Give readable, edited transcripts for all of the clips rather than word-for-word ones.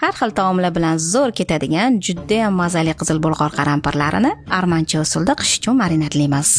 Har xil taomlar bilan zo'r ketadigan judayam mazali qizil bulg'or qalampirlarini armancha usulda qish uchun marinadlaymiz.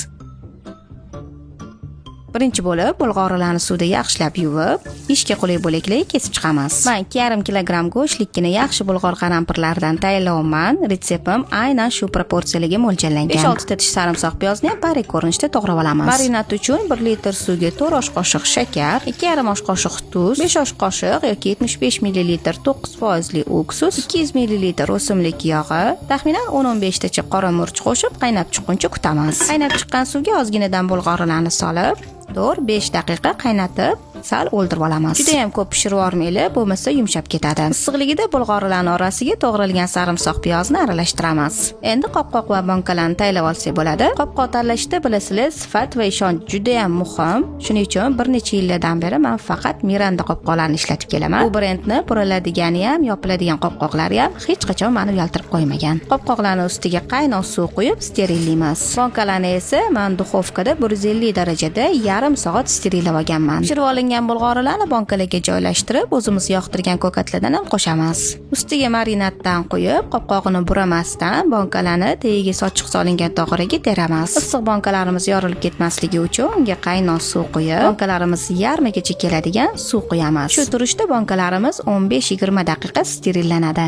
Birinchi bo'lib bulg'orilarni suvda yaxshilab yuvib, ishga qulay bo'laklarga kesib chiqamiz. Men 2,5 kilogramm go'shtlikini yaxshi bulg'or qalampirlaridan tayyorlayapman. Retseptim aynan shu proporsiyalarga mo'ljallangan. 5-6 ta tish sarimsoq piyozni ham parik ko'rinishda to'g'rab olamiz. Marinad uchun 1 litr suvga 4 osh qoshiq shakar, 2,5 osh qoshiq tuz, 5 osh qoshiq yoki 75 ml 9% uksus, 200 ml o'simlik yog'i, taxminan 10-15 tacha qora murch qo'shib qaynab chiqquncha kutamiz. Qaynab chiqqan suvga ozginadan bulg'orilarni solib, 4-5 daqiqa qaynatib, sal o'ldirib olamiz. Juda ham ko'p pishirib yubormanglar, bo'lmasa yumshab ketadi. Issiqligida bulg'orilarning orasiga to'g'ralgan sarimsoq piyozni aralashtiramiz. Endi qopqoq va bankalarni tayyorlab olsak bo'ladi. Qopqoq tanlashda, bilasizlar, sifat va ishonch juda ham muhim. Shuning uchun bir necha yillardan beri men faqat Miranda qopqoqlarini ishlatib kelaman. Bu brendni buralladigani ham, yopiladigan qopqoqlari ham hech qachon meni uyaltirib qo'ymagan. Qopqoqlarni ustiga qaynoq suv quyib sterillaymiz. Bankalarni esa men duxovkada 150 darajada yarim soat sterillab olganman. Pishirib olingan bulg'orilarni bankalarga joylashtirib, o'zimiz yoqtirgan ko'katlardan ham qo'shamiz. Ustiga marinaddan quyib, qopqog'ini buramasdan bankalarni tagiga sochiq solingan tog'oraga teramiz. Issiq bankalarimiz yorilib ketmasligi uchun unga qaynoq suv quyib, bankalarimiz yarmigacha keladigan suv quyamiz. Shu turishda bankalarimiz 15-20 daqiqa sterillanadi.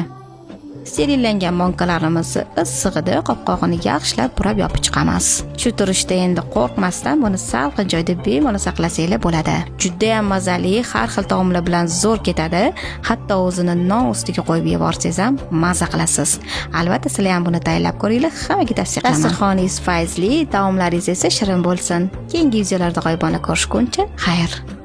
Sterillangan bankalarimizni issig'ida qopqog'ini yaxshilab burab yopib chiqamiz. Shu turishda endi qo'rqmasdan buni salqin joyda bemalol saqlasanglar bo'ladi. Juda ham mazali, har xil taomlar bilan zo'r ketadi. Hatto o'zini non ustiga qo'yib yevorsangiz ham maza qilasiz. Albatta sizlar ham buni tayyorlab ko'ringlar, hammaga tavsiya qilaman. Dasturxoningiz fayzli, taomlaringiz esa shirin bo'lsin. Keyingi videolarda g'oyibona ko'rishguncha, xayr.